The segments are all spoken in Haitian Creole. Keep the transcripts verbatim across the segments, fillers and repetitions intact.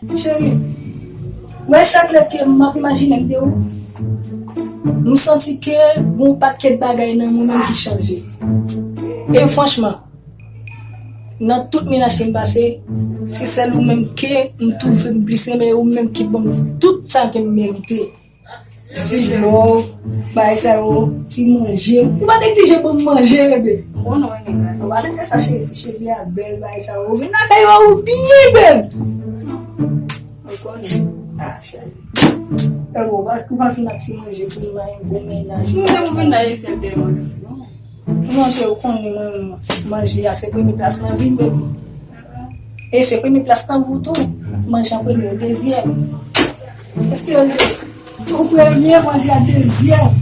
Cheri, wè chak lè ke m ap imajine m de ou, m santi ke gon pakèt bagay nan mwen menm ki chanje. E franchman, nan tout mennaj ke m pase, se sèl ou menm ke m twouve m plis renmen, ou menm ki ban m tout sa ke m merite. Ti love, bagay sa yo, ti manje. Ou pa neglije ban m manje, bebe. Ou pa neglije sa, cheri, ti cheve a bèl, bagay sa yo. Ou vin lakay mwen, ou byen bèl. Ou konnen. Ah, cheri. E bon, ou pa, ou pa vin ak ti manje pou nou bay yon bon mennaj. Ou menm ou vin la, e sèl de manje. Non, cheri, ou konnen mwen, manje a se premye plas nan vi m, bebe. E se premye plas nan vi w tou. Manje an premye, ou dezyèm. Èske yo di ou premye, manje a dezyèm?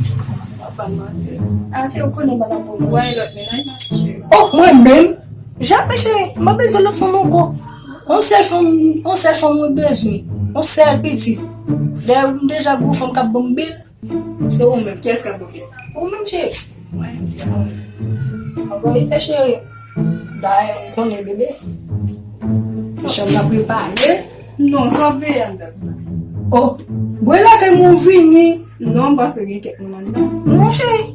Papa manje. Ah, cheri, ou konnen mwen nan bon manje. Wè, lòt mennaj nan cheri. Oh, mwen menm? Jamè, cheri, m pa bezwen lòt fanm ankò. On sèl fanm, on sèl fanm mwen bezwen. On sèl pitit. Dayè, m deja gwo fanm k ap ban m bil. Se ou menm. Kiyès k ap bouke? Ou menm, cheri. Mwen. Anpil respè, cheri. Dayè, ou konnen, bebe. Ti chanm nan prepare. Non, sa w ap veye anndan. Oh, bwe lakay mwen, ou vini. Non, m panse gen kèk moun anndan. Non, cheri.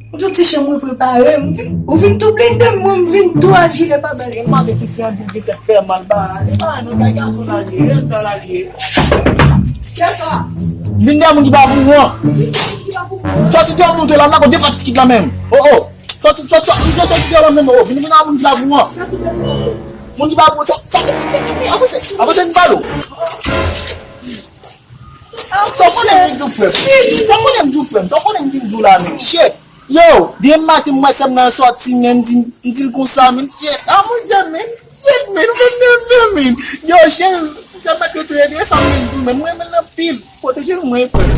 Ou di ti chanm mwen prepare. M vin, ou vin tou blende m, mwen, m vin tou ajile pa bèl. E m ap di ti an di tèt fè mal ba. E pa nan kay gason la li ye, e anndan la li ye. Kiyès sa? Vin de moun ki pa pou mwen. Sòti deyò, monte la, m lakòz de patis kit la menm. Oh, oh. Sòti, sòti, sòti, sòti, sòti deyò la menm, oh. Vin, vin a moun ki pa pou mwen. Moun ki pa pou, sa, sa, avanse, avanse, m pale w. Sa w konnen m di w frè m? Sa w konnen m di w frè m? Sa w konnen m vin di w la menm? Shit. Yo, byen maten m wè sè m nan sòti, men m di, m di l konsa, men shit. Ah, mon Dieu, men. Shit, men, ou fè m nève, men. Yo, shit, si sè m pa t rete, ebyen, sa m vin di w, men m renmen l anpil. Pwoteje nou, mwen, frè m.